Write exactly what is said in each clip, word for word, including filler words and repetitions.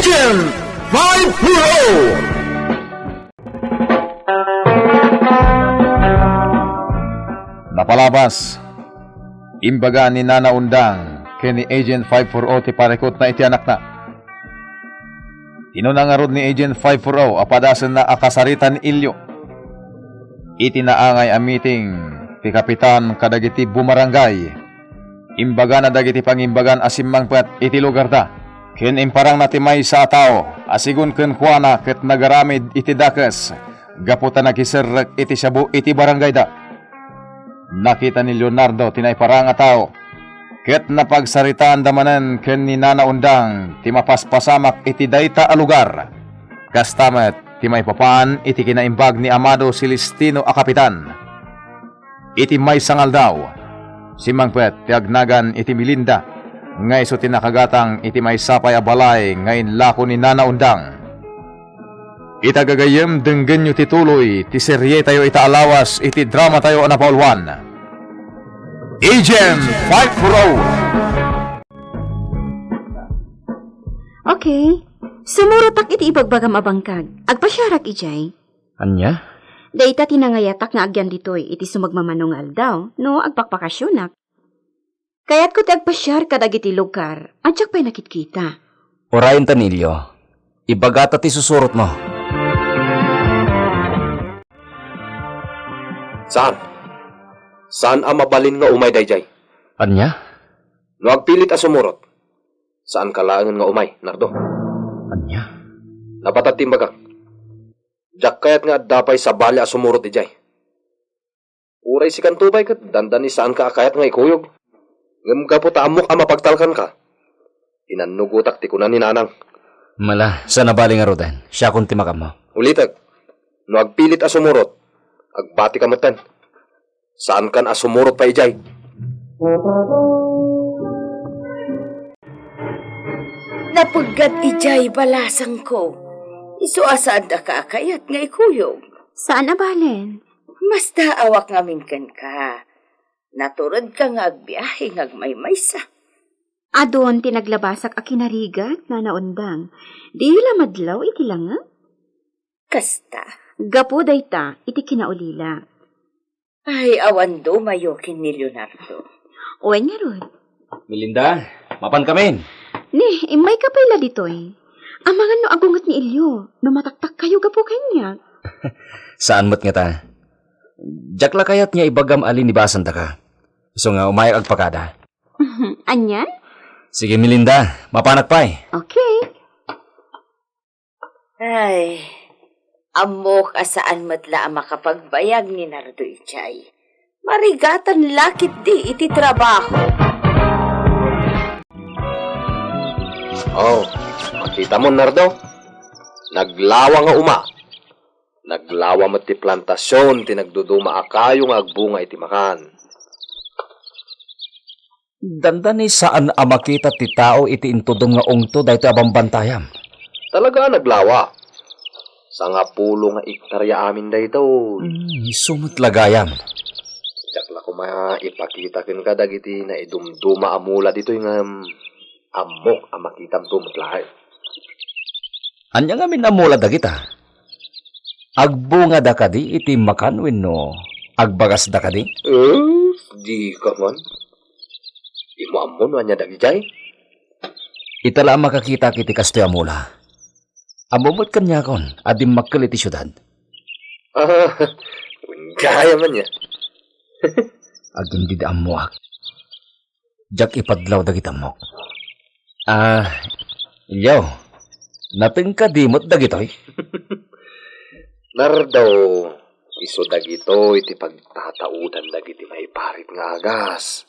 Agent five four oh. Napalabas, imbaga ni Nana Undang ken ni Agent five four oh ti parikutna iti anakna. Kinuna ngarud ni Agent five four oh a padasenna a kasarita ni Elio. Iti naangay a meeting ti kapitan kadagiti bumarangay, imbagana dagiti pangimbagan a simmangpet iti lugarda, ken imparangna ti maysa a tao a sigun kenkuana ket nagaramid iti dakes gapu ta nakiserrek iti siabu iti barangayda. Nakita ni Leonardo ti naiparang a tao, ket napagsaritaanda manen ken ni Nana Undang ti mapaspasamak iti dayta a lugar. Kasta met ti maipapan iti kinaimbag ni Amado Celestino a kapitan. Iti maysa nga aldaw, simmangpet ti agnagan iti Melinda nga isu ti nakagatang iti maysa pay a balay nga inlako ni Nana Undang. Ita gagayyem, denggenyo ti tuloy ti serietayo ita a lawas iti dramatayo a napauluan, Agent five four oh. Okay. Sumurotak iti ibagbagam a bangkag. Agpasiarak idiay. Ania? Dayta ti nangayatak nga agyan ditoy iti sumagmamano nga aldaw, no agpakpakasionak. Kayatko ti agpasiar kadagiti lugar a diak pay nakitkita. Urayen ta ni Elio. Ibagata ti susurotmo. Saan? Saan a mabalin nga umay daydiay? Ania? No agpilit a sumurot, saanka laengen nga umay, Nardo. Ania? Nabatad ti imbagak. Diak kayat nga adda pay sabali a sumurot idiay. Uray sikanto pay ket dandani saanka a kayat nga ikuyog. Ngem gapu ta ammok a mapagtalkanka, inannugotak ti kuna ni Nanang. Mala, saan a bale ngaruden. Siakon ti makaammo. Ulitek, no agpilit a sumurot, agbatika metten. Saankan a sumurot pay idiay. Napeggat idiay balasangko. Isu a saandaka a kayat nga ikuyog. Saan a balen. Masdaawak ngamin kenka. Naturedka nga agbiahe nga agmaymaysa. Adun ti naglabasak a kinarigat, Nana Undang. Di la madlaw iti langep? Kasta. Gapu dayta iti kinaulila. Ay, awan dumayo ken ni Leonardo. Wen ngarud. Melinda, mapankamin. Ni, immayka pay la ditoy. Amangan no agunget ni Elio, no mataktakkayo gapu kaniak. Saan met ngata. Diak la kayat nga ibagam a linibasandaka. Isu nga umayak agpakada. Ania? Sige, Melinda, mapanak pay. Okay. Ay, ammok a saan met la a makapagbayag ni Nardo idiay. Marigatan la ketdi iti trabaho. Oh, makita mo, Nardo? Naglawa nga uma. Naglawa met ti plantasion ti nagduduma a kayo nga agbunga iti makan. Dandani saan a makita ti tao iti intudom nga ungto daytoy a bambantayam. Talaga a naglawa. Sangapulo nga ektarya amin daytoy. Hmm, isu met la gayam. Diak la koma ipakita kenka dagiti naidumduma a mula ditoy ngem ammok a makitamto met laeng. Ania ngamin a mula dagita? Agbungada kadi iti makan wenno agbagasda kadi? Eh, dika man. Dimo ammo no ania dagidiay? Ita la a makakitak iti kastoy a mula. Ammo met kaniakon a dimmakkel iti siudad. Ah, gayam ania. Agindida ammoak. Diak ipadlaw dagiti ammok. Ah, Elio, nateng kadi met dagitoy? Nardo, isu dagitoy ti pagtataudan dagiti maiparit nga agas.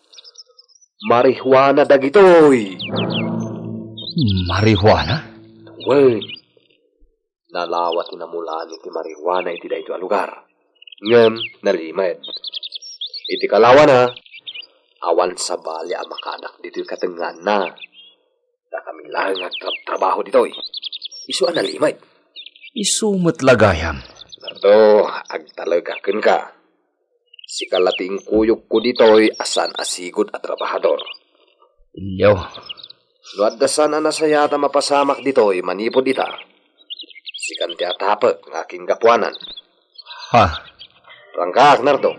Marijuana dagitoy. Marijuana? Wen. Nalawa ti namulani ti marijuana iti daytoy a lugar. Ngem nalimed. Iti kalawana, awan sabali a makaanak ditoy katengngaanna. Dakami laeng nga agtrabtrabaho ditoy. Isu a nalimed. Isu met la gayam. Nardo, agtalegak kenka. Sika la ti inkuyogko ditoy a saan a sigud a trabahador. Elio, No adda saan a nasayaat a mapasamak ditoy manipud ita, sikan ti atapek nga akinggapuanan. Ha? Rangkaak, Nardo.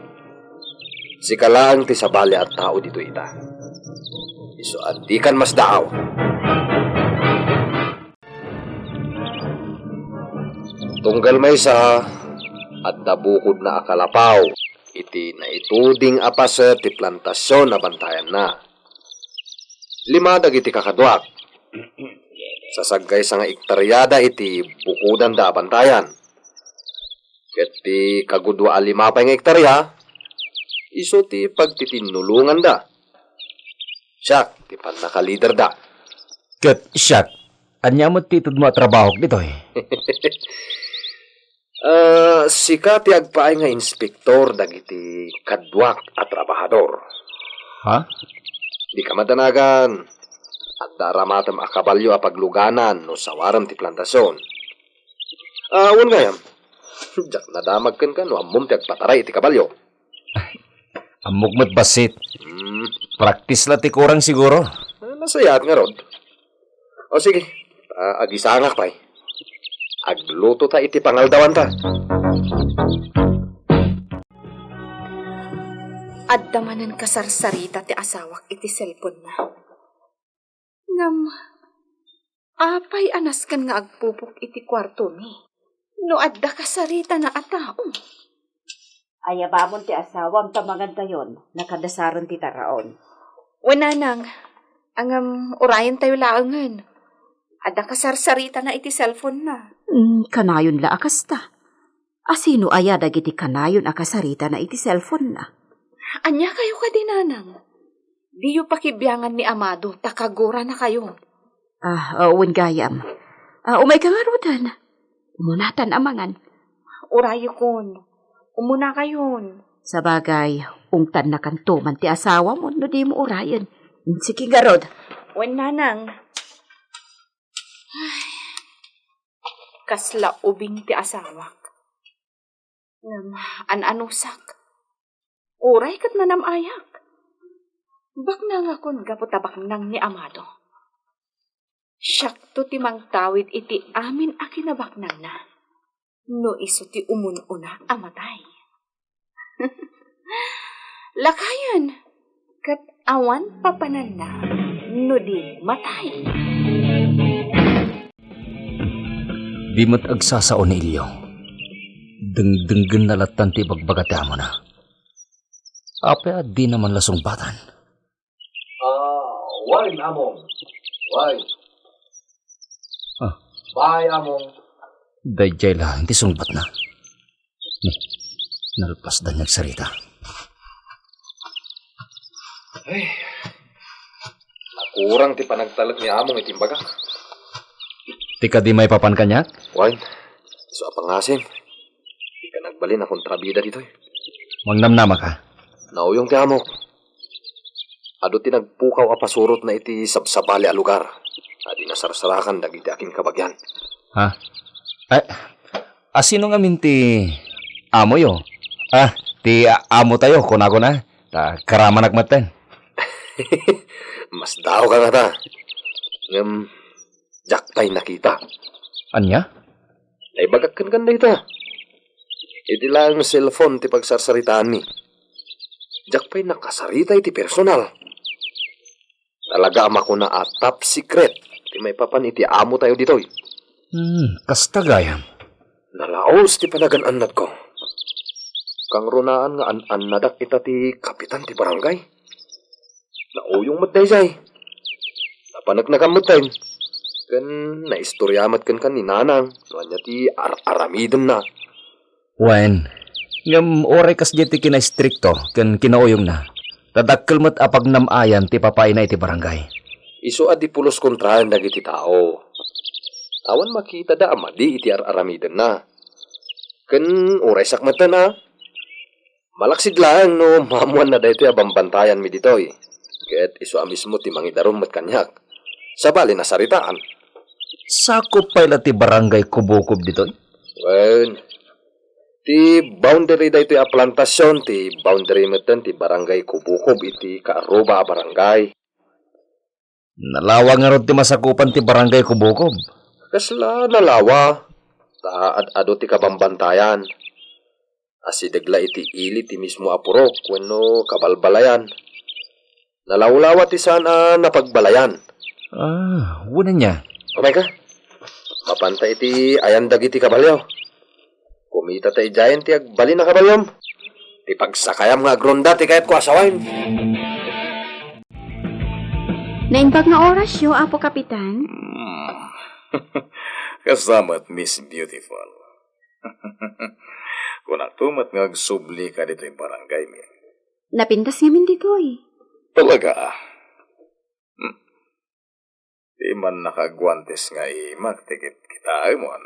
Sika laeng ti sabali a tao ditoy ita. Isu a dikan masdaaw. Tunggal maysa, adda bukodna a kalapaw iti naituding a paset ti plantasion a bantayanna. Lima dagiti kakaduak. Sasaggaysa nga ektaryada iti bukodanda a bantayan. Ket ti kagudua a lima pay nga ektarya, isu ti pagtitinnulonganda. Siak ti pannakaliderda. Ket siak, ania met ti itedmo a trabahok ditoy? Ah, sika ti agpaay nga inspektor dagiti kaduak a trabahador. Ha? Dika madanagan. Adda aramatem a kabalio a pagluganan no sawarem ti plantasion. Ah, wen gayam. Diak nadamag kenka no ammom ti agpataray iti kabalio. Ammok met bassit. Hmm. Practice la ti kurang siguro. Ah, nasayaat ngarud. O sige, ah, agisangak pay. Agluto ta iti pangaldawanta. Adda manen kasarsarita ti asawak iti cellphone-na. Ngem, apay a nasken nga agpupok iti kuartomi no adda kasaritana a tao? Ayabamon ti asawam ta mangantayon, nakadasaren ti taraon. Wen, nanang, ngem urayentayo laengen. Adda kasarsaritana iti cellphone-na. Mm, kanayon la a kasta. Asino aya dagiti kanayon a kasaritana iti cellphone-na? Ania kayo kadi, nanang? Diyo pakibiangan ni Amado ta kaguranakayo. Ah, ah, wen gayam. Ah, umayka ngaruden. Umunatan a mangan. Urayekon. Umunakayon. Sabagay, ungtannakanto man ti asawam no dimo urayen. Sige ngarud. Wen, nanang. Ay, kasla ubing ti asawak. Ngem, an-anusak. Uray ket nanam-ayak. Baknangakon gapu ta baknang ni Amado. Siakto ti mangtawid iti amin a kinabaknangna no isu ti umun-una a matay. Lakayen, ket awan papananna no di matay. Di met agsasao ni Elio. Dengdenggenna lattan ti ibagbaga ti amona. Apay a dina man la sungbatan? Ah, wen, Among. Wen. Ah. Bye, Among. Daydiay laeng ti sungbatna. Hmm. Nalpasda ni agsarita. Ay, nakurang ti panagtalek ni Among iti imbagak. Ti kadi maipapan kaniak? Wen, isu a pangasim. Dika nagbalin a kontrabida ditoy. Mangnamnamaka? Nauyong ti amok. Adu ti nagpukaw a pasurotna iti sabsabali a lugar a di nasarsarakan dagiti akinkabagian. Ha? Eh, asino ngamin ti amoyo? Ah, ti a-, amotayo, kunakona. Ta karamanak metten. Masdaawka ngata. Ngem, diak pay nakita. Ania? Naibagak kenka dayta. Iti laeng cellphone ti pagsarsaritaanmi. Diak pay nakasarita iti personal. Talaga a makuna a top secret ti maipapan iti amotayo ditoy. Hmm, kasta gayam. Nalaos ti panagan-annadko. Kangrunaan nga an-annadak ita ti kapitan ti barangay. Nauyong met daydiay. Napaneknekan metten. Ken naistorya met kenka ni Nanang no ania ti ar-aramidenna. Wen, ngem uray kasdiay ti kinaistrikto ken kinauyongna, ta dakkel met a pagnam-ayan ti papaina iti barangay. Isu a di pulos kontraen dagiti tao. Awan makitada a madi iti ar-aramidenna. Ken uraysak metten a. Malaksid laeng no maammoanna daytoy a bambantayanmi ditoy. Ket isu a mismo ti mangidarum met kaniak. Sabali nasaritaan. Sakup pay la ti barangay Kubukub ditoy? Wen, ti boundary daytoy a plantasion, ti boundary metten ti barangay Kubukub iti kaarruba a barangay. Nalawa ngarud ti masakupan ti barangay Kubukob. Kasla nalawa, ta ad-adu ti kabambantayan. Asideg la iti ili ti mismo a purok wenno kabalbalayan. Nalawlawa ti saan a napagbalayan. Ah, wen ania? Umayka. Mapanta iti ayan dagiti kabalio. Kumita ta idiayen ti agbalin a kabaliom. Ti pagsakayam nga agronda ti kayatko a sawen. Naimbag nga orasyo, Apo Kapitan. Hmm. Kasta met, Miss Beautiful. Kunakto met nga agsublika ditoy barangaymi. Napintas ngamin ditoy. Talaga? Hmm. Di man nakaguantes nga imak ti kitkitaemon.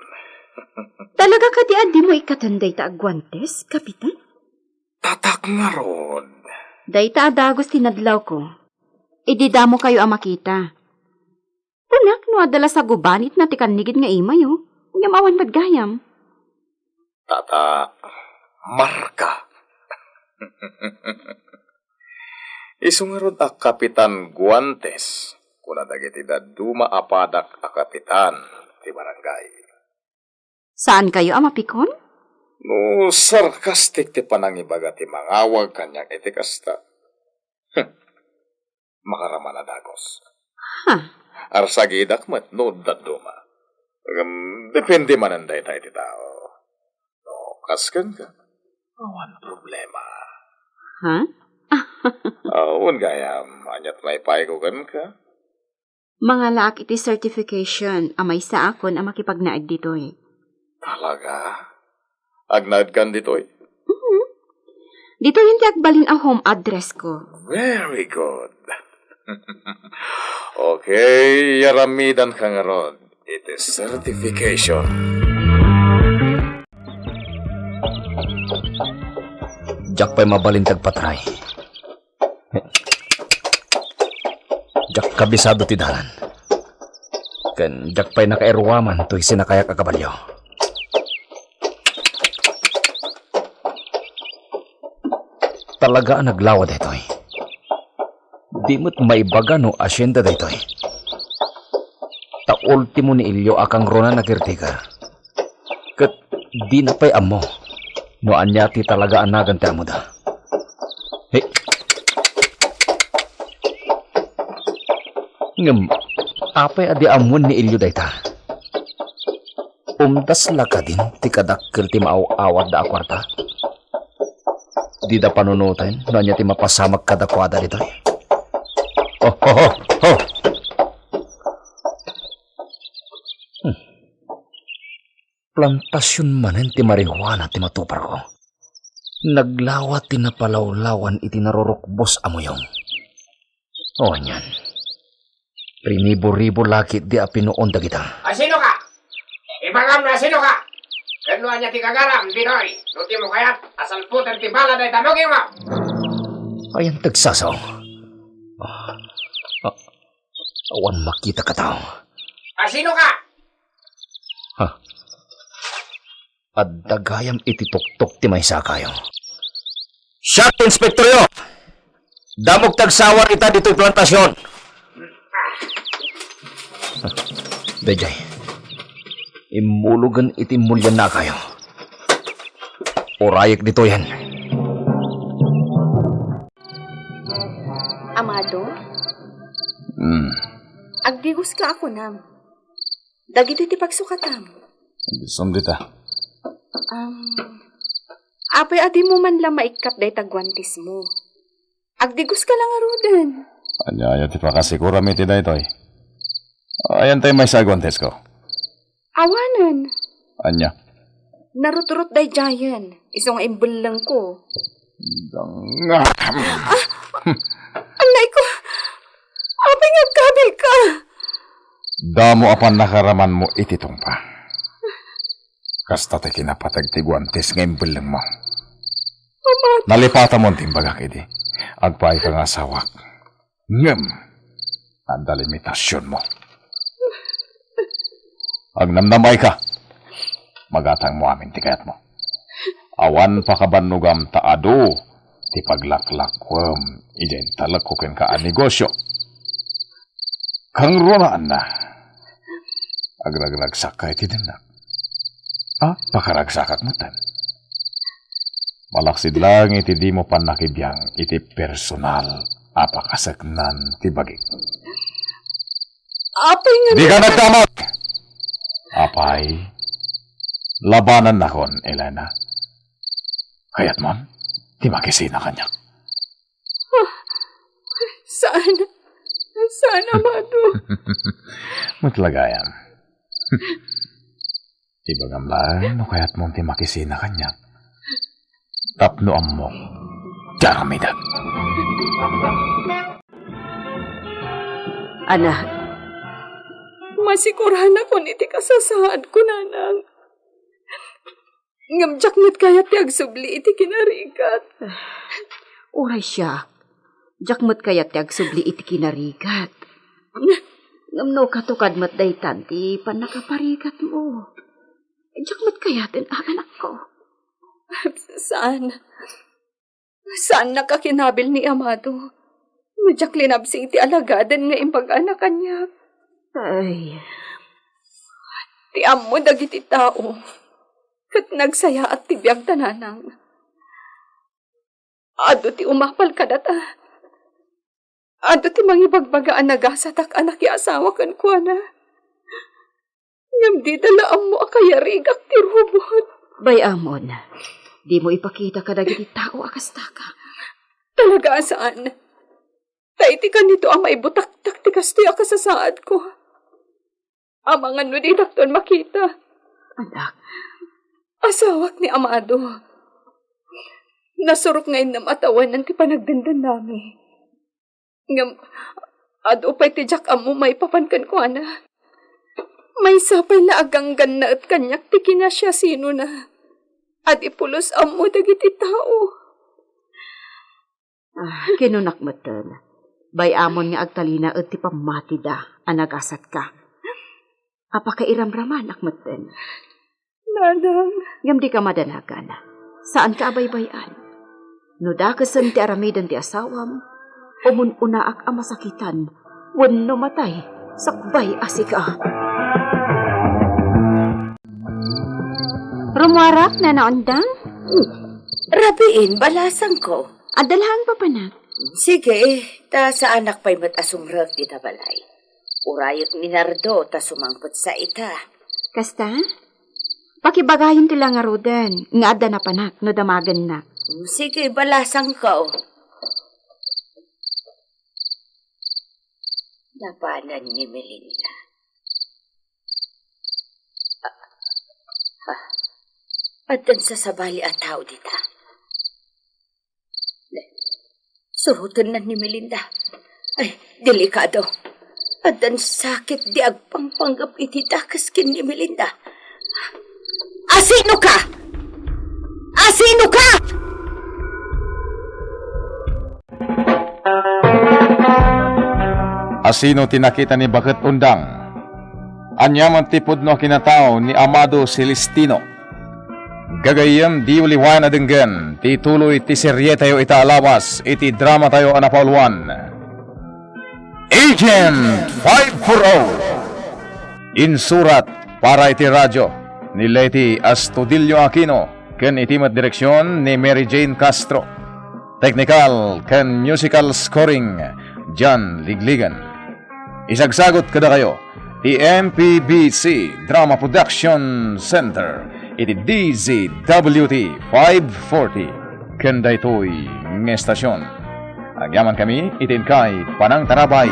Talaga kadi a dimo ikkaten dayta a guantes, Kapitan? Tatak ngarud. Dayta a dagus ti nadlawko. Idi damokayo a makita. Kunak no adda la sagubanitna ti kannigid nga imayo, ngem awan met gayam. Tata, marka. Isu ngarud a Kapitan Guantes, kuna dagiti dadduma a padak a kapitan ti barangay. Saankayo a mapikon? No sarcastic ti panangibaga ti mangawag kaniak iti kasta, makaraman a dagus. Ha? Arsagidak met no dadduma. Ngem depende manen dayta iti tao. No kas kenka, awan problema. Ha? Awan gayam, aniat maipaayko kenka? Mangalaak iti certification a maysaakon a makipagnaed ditoy. Talaga? Agnaedkan ditoy? Mhm. Ditoyen ti agbalin a home address ko. Very good. Okay, aramidanka ngarud iti certification. Diak pay mabalin ti agpatray. Diak kabisado ti dalan. Ken diak pay nakairuaman toy sinakayak a kabalio. Talaga a naglawa daytoy. Di met maibaga no asienda daytoy. Ta ultimo ni Elio a kangrunaan a caretaker. Ket dina pay ammo no ania ti talaga a nagan ti amoda. He. Ngem, apay a di ammoen ni Elio dayta? Umdas la kadin ti kadakkel ti maaw-awatda a kuarta? Dida panunoten no ania ti mapasamak kadakuada ditoy. Oh, oh, oh, oh. Hmm. Plantasion manen ti marijuana ti matuparko. Naglawa ti napalawlawan iti narurukbos a muyong. O, anian. Rinibo-ribo la ketdi a pinuon dagita. Asino ka? Ibagam no asino ka? Ken no ania ti gagaram ditoy? No dimo kayat a salputen ti bala dayta mugingmo. Ayan ti agsasaw. Ah, ah, awan makita a tao. Asino ka? Ha? Adda gayam iti tuktok ti maysa a kayo. Siak ti inspektoryo! Damok ti agsawar ita ditoy plantasion! Daydiay, immulogen iti immulianna a kayo. Urayek ditoyen. Amado? Hmm. Agdigoska a kunam. Dagitoy ti pagsukatam. Disom dita. Am, apay a dimo man la maikkat dayta guantesmo? Agdigoska la ngaruden. Ania aya ti pakasikuram iti daytoy? Ayan tay maysa a guantesko? Awanen. Ania? Narutrot daydiayen, isu nga imbellengko. Dangam. Ah! Annayko! Apay nga agkabilka? Damo a pannakaramanmo iti tungpa. Kasta ti kinapateg ti guantes nga imbellengmo. Ama. Nalipatamon ti imbagak idi agpaayka nga asawak. Ngem, adda limitasionmo. Agnamnam ayka. Magatangmo amin ti kayatmo. Awan pakabannogam ta adu ti paglaklakuem idiay intalekko kenka a negosio. Kangrunaan na. Agragraksak ka iti dennak. Ah, pakaragsakak metten. Malaksid lang iti dimo pannakibiang iti personal a pakaseknan ti bagik. Apay nga Di ka nagdamag! Apay, labanannakon, Elena. Kayatmon ti makisina kaniak? Saan. Saan, Amado. Met la gayam. Ibagam laeng no kayatmon ti makisina kaniak. Tapno ammok ti aramidek. Anak. Masikuranakon iti kasasaadko, nanang. Ngem diak met kayat ti agsubli iti kinarigat. Uray siak, diak met kayat ti agsubli iti kinarigat. Ngem no katukad met daytan ti pannakaparigatmo, diak met kayaten a anakko. Saan. Saannak a kinabil ni Amado no diak linabsi iti alagaden nga imbagana kaniak. Ay. Ti ammo dagiti tao, ket nagsayaat ti biag ta, nanang. Adu ti umapal kadata. Adu ti mangibagbaga a nagasatak a nakiasawa kenkuana. Ngem dida la ammo a kayarigak ti rubot. Bay-amon, dimo ipakita kadagiti tao a kastaka. Talaga a saan. Ta iti kanito a maibutaktak ti kastoy a kasasaadko. Amangan no didakton makita. Anak. Asawak ni Amado. Nasurok nga innem a tawenan ti panagdendennami. Ngem, adu pay ti diak ammo maipapan kenkuana. Maysa pay la a ganggannaet kaniak ti kinasiasinona. Adi pulos ammo dagiti tao. Ah, kinunak metten, bay-amon nga agtalinaed ti pammatida a nagasatka. Apakairamramanak metten. Nanang. Ngem dika madanagan. Saanka a baybay-an. No dakesen ti aramiden ti asawam, umun-unaak a masakitan wenno matay sakbay a sika. Rumuarak, Nana Undang? Rabiin, balasangko. Adda laeng papanak. Sige, ta saanak pay met a sumrek dita balay. Urayek ni Nardo ta sumangpet sa ita. Kasta? Pakibagayonto la ngaruden nga adda napanak no damagennak. Sige, balasangko. Napanan ni Melinda. Ah, ah, addan sasabali a tao dita. Surotennan ni Melinda. Ay, delikado. Addan sakit di agpangpanggep iti dakes ken ni Melinda. Asino ka? Asino ka? Asino ti nakita ni Baket Undang? Ania met ti pudno a kinatao ni Amado Celestino? Gagayyem, diyo liwayan a denggen ti ituloy ti serietayo ita a lawas iti dramatayo a napauluan, Agent five four oh. Insurat para iti radyo ni Leti Astudillo Aquino ken iti met direksion ni Mary Jane Castro. Teknikal ken musical scoring, John Ligligan. Isagsagot kadakayo ti M P B C Drama Production Center iti D Z W T five forty ken daytoy nga estasion. Agyamankami iti inkay panangtarabay.